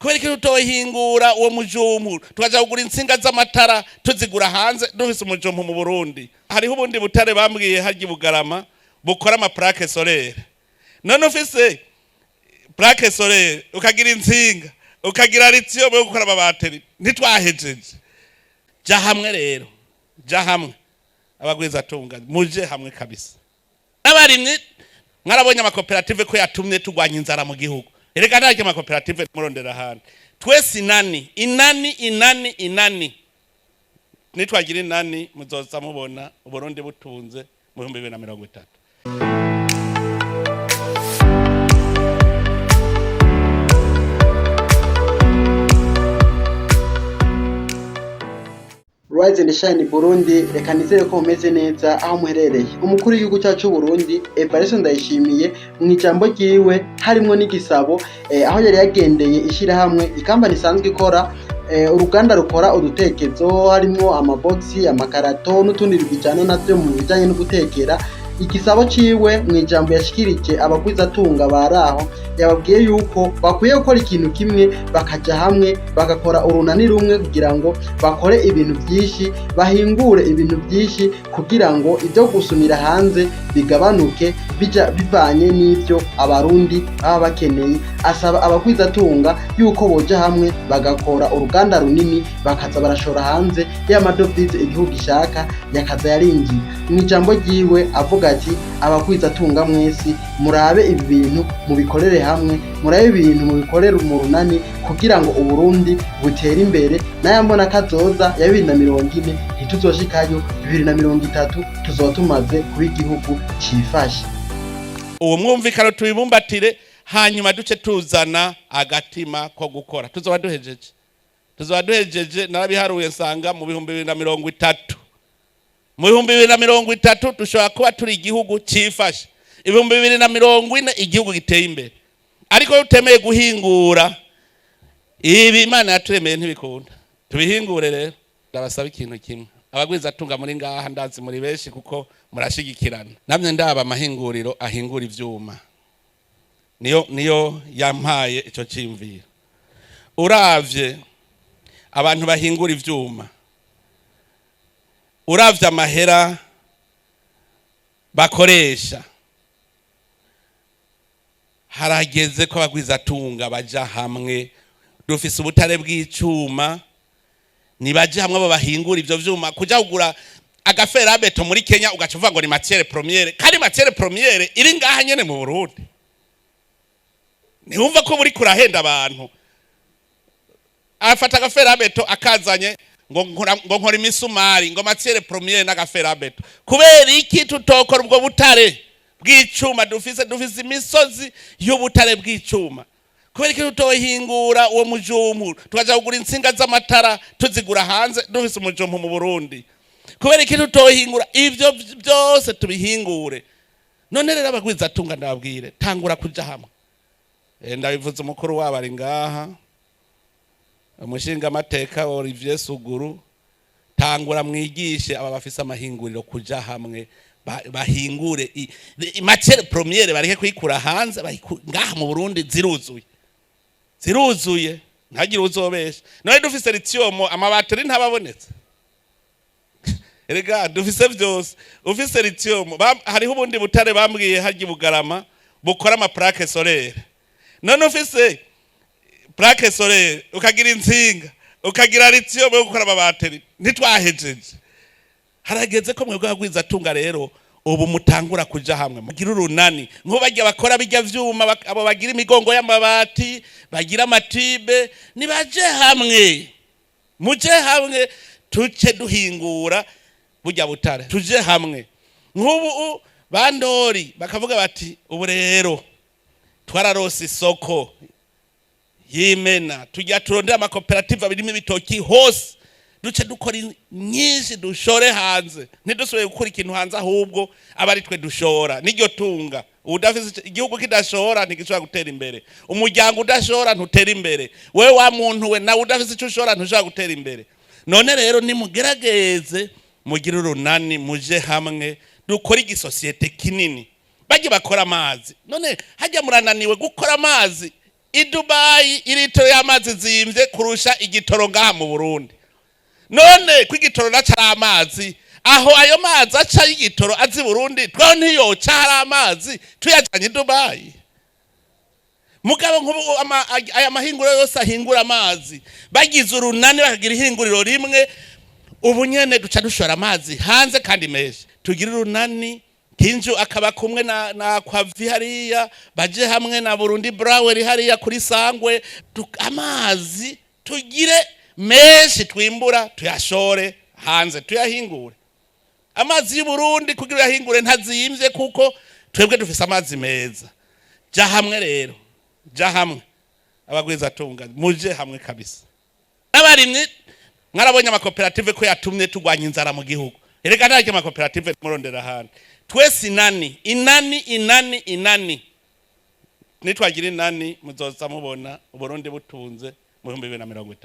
Kubera iki tutohingura uwo mujumpu, tukaja kugura intsinga z'amatara tuzigura hanze, dufise umujumpu mu Burundi? Hariho ubundi butare bambwiye harya i Bugarama bukora ama plaque solaire. None ufise plaque solaire, ukagira intsinga, ukagira lithium yo gukora amabateri, ntitwahejeje? Ja hamwe rero, ja hamwe, abagwizatunga, muje hamwe kabisa. N'abarimyi, mwarabonye amakoperative ko yatumye turwanya inzara mu gihugu. Erega ntaryo amakoperative murondera ahandi. Twese inani, inani, inani, inani. Nitwagira inani, muzoza mubona Uburundi butunze mu 2030. Rise and Shine Burundi, reka nizere ko mumeze neza aho muherereye. Umukuru w'igihugu cyacu c'u Burundi, Evariste Ndayishimiye, mu ijambo ryiwe harimwo n'igisabo, aho yari yagendeye ishirahamwe ikambani isanzwe ikora, uruganda rukora udutekezo, harimwo amabogisi, amakarato n'utundi bijana navyo mu bijanye no gutekera. Igisabo ciwe mu ijambo yashikirije abagwizatunga baraho, yababwiye yuko bakwiye gukora ikintu kimwe, bakaja hamwe, bagakora urunani rumwe kugira ngo bakore ibintu byinshi, bahingure ibintu byinshi, kugira ngo ibyo gusumira hanze bigabanuke, bija bivanye n'ibyo Abarundi baba bakeneye. Asaba abagwizatunga yuko boja hamwe bagakora uruganda runini, bakaza barashora hanze y'amadovize igihugu gishaka yakaza yarinjiye. Mu ijambo ryiwe avuga ati: "Abagwizatunga mwese, murabe ibi bintu mubikorere hamwe, murabe ibintu mubikorere mu runani kugira ngo Uburundi butere imbere. N'aya mbona kazoza ya 2040 ntituzoshikayo, 2030 tuzoba tumaze kuba igihugu cifashe." Uwo mwumvikano tubibumbatire, hanyuma duce tuzana agatima ko gukora. Tuzoba duhejeje, tuzoba duhejeje. Narabiharuye nsanga mu 2030, mu 2030 dushobora kuba turi igihugu cifashe, 2040 igihugu giteye imbere. Ariko iyo utemeye guhingura ibi Imana yaturemeye, ntibikunda. Tubihingure rero. Ndabasaba ikintu kimwe, abagwizatunga muri ngaha, ndazi muri benshi kuko murashigikirana. Namye ndaba amahinguriro ahingura ivyuma, niyo yampaye ico ciyumviro. Uravye abantu bahingura ivyuma, uravye amahera bakoresha, harageze ko abagwizatunga baja hamwe. Dufise ubutare bw'icuma, nibaje hamwe abo bahingura ivyo vyuma. Kuja kugura aga fer à béton muri Kenya, ugaca uvuga ngo ni matière première, kandi matière première iri ngaha nyene mu Burundi, ntiwumva ko buri kurahenda abantu? Afata aga fer à béton akazanye ngo nkora imisumari, ngo matière première n'aga fer à béton. Kubera iki tutokora ubwo butare bw'icuma dufise? Dufise imisozi y'ubutare bw'icuma. Kubera iki tutohingura uwo mujumpu, tukaja kugura intsinga z'amatara tuzigura hanze, dufise umujumpu mu Burundi? Kubera iki tutohingura ivyo byose? Tubihingure. None rero abagwizatunga, ndababwire, tangura kuja hamwe. Ndabivuze umukuru wabo ari ngaha, umushingamateka Olivier Suguru. Tangura mwigishe aba bafise amahinguriro kuja hamwe, bahingure matière première, bareke kuyikura hanze, ngaha mu Burundi ziruzuye, ziruzuye, ntagire uzobesha. None dufise lithium, amabateri ntababonetse? Erega dufise vyose. Ufise lithium, hariho ubundi butare bambwiye harya i Bugarama bukora ama plaque solaire. None ufise plaque solaire, ukagira intsinga, ukagira lithium yo gukora amabateri, ntitwahejeje? Harageze ko mwebwe abagwizatunga rero ubu mutangura kuja hamwe, mugira urunani nk'ubu barya bakora bijya vyuma, abo bagira imigongo y'amabati, bagira amatibe, nibaje hamwe, muje hamwe, tuce duhingura burya butare. Tuje hamwe nk'ubu bandori bakavuga bati: "Ubu rero twararose isoko y'imena, tujya turondera amakoperative abirimo ibitoki hose, duce dukora nyinshi, dushore hanze, ntidusubire gukura ikintu hanze, ahubwo aba ari twe dushora." N'iryo tunga. Udafise igihugu kidashora ntigishobora gutera imbere. Umuryango udashora ntutera imbere. Wewe wa muntu we nawe udafise icyo ushora ntushobora gutera imbere. None rero nimugerageze mugire urunani, muje hamwe, dukore igisosiyete kinini. Bajye bakora amazi. None hajya murananiwe gukora amazi? I Dubayi iritiro y'amazi zimvye kurusha igitoro ngaha mu Burundi. None ko igitoro naco ari amazi, aho ayo mazi aca y'igitoro azi Burundi, two ntiyoca hari amazi tuyajanye i Dubayi? Mugabo nk'ubu aya mahinguriro yose ahingura amazi bagize urunani, bakagira ihinguriro rimwe, ubu nyene duca dushora amazi hanze kandi menshi. Tugira urunani, Kinju akaba kumwe na Aquavi hariya, baje hamwe na Burundi Brewery hariya kuri Sangwe, amazi tugire menshi, twimbura tuyashore hanze, tuyahingure. Amazi y'u Burundi kugira uyahingure ntazimvye, kuko twebwe dufise amazi meza. Ja hamwe rero, ja hamwe, abagwizatunga muje hamwe kabisa. N'abarimyi mwarabonye amakoperative ko yatumye turwanya inzara mu gihugu. Erega ntaryo amakoperative murondera ahandi. Twese inani, inani, inani, inani. Nitwagira inani, muzoza mubona Uburundi butunze mu 2030.